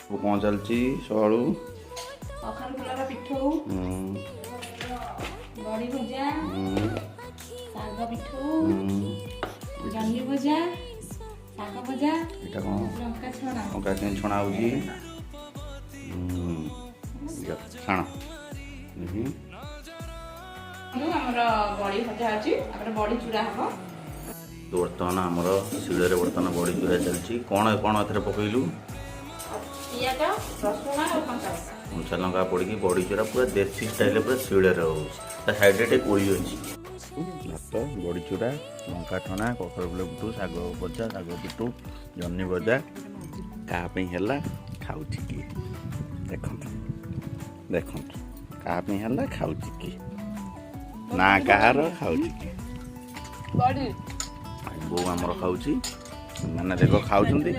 କ'ଣ ଚାଲିଛି ସକାଳୁ? କଖାରୁ ଫୁଲର ପିଠଉ, ବଡ଼ି ଭଜା, ଶାଗ ପିଠଉ, ଜହ୍ନି ଭଜା, ଶାଗ ଭଜା। ଏଇଟା କ'ଣ? ଲଙ୍କା ଛଣା। ଲଙ୍କା କେମିତି ଛଣା ହେଉଛି? ଛାଣ ଦେଖି। ଆମର ବଡ଼ି ଭଜା ଅଛି, ତାପରେ ବଡ଼ି ଚୁରା ହବ। ବର୍ତ୍ତମାନ ଆମର ଶିଳରେ ବର୍ତ୍ତମାନ ବଡ଼ି ଚୁରା ଚାଲିଛି। କ'ଣ କ'ଣ ଏଥିରେ ପକେଇଲୁ? ପିଆଜ, ରସୁଣ ଆଉ କଞ୍ଚା ଲଙ୍କା। କଞ୍ଚା ଲଙ୍କା ପଡ଼ିକି ବଡ଼ି ଚୁରା ପୁରା ଦେଶୀ ଷ୍ଟାଇଲରେ ପୁରା ଶିଳରେ ହେଉଛି। ତା ସାଇଡ଼ରେ ଟିକେ କୋଳି ଅଛି। ଭାତ, ବଡ଼ି ଚୁରା, ଲଙ୍କା ଛଣା, କଖାରୁ ଫୁଲ ପିଠୁ, ଶାଗ ଭଜା, ଶାଗ ପିଠୁ, ଜହ୍ନି ଭଜା। କାହା ପାଇଁ ହେଲା, ଖାଉଛି କିଏ? ଦେଖନ୍ତୁ, ଦେଖନ୍ତୁ, କାହା ପାଇଁ ହେଲା, ଖାଉଛି କିଏ? ନା କାହାର, ଖାଉଛି କିଏ? ବଡ଼ି। ବୋଉ ଆମର ଖାଉଛି। ମାନେ ଦେଖ, ଖାଉଛନ୍ତି।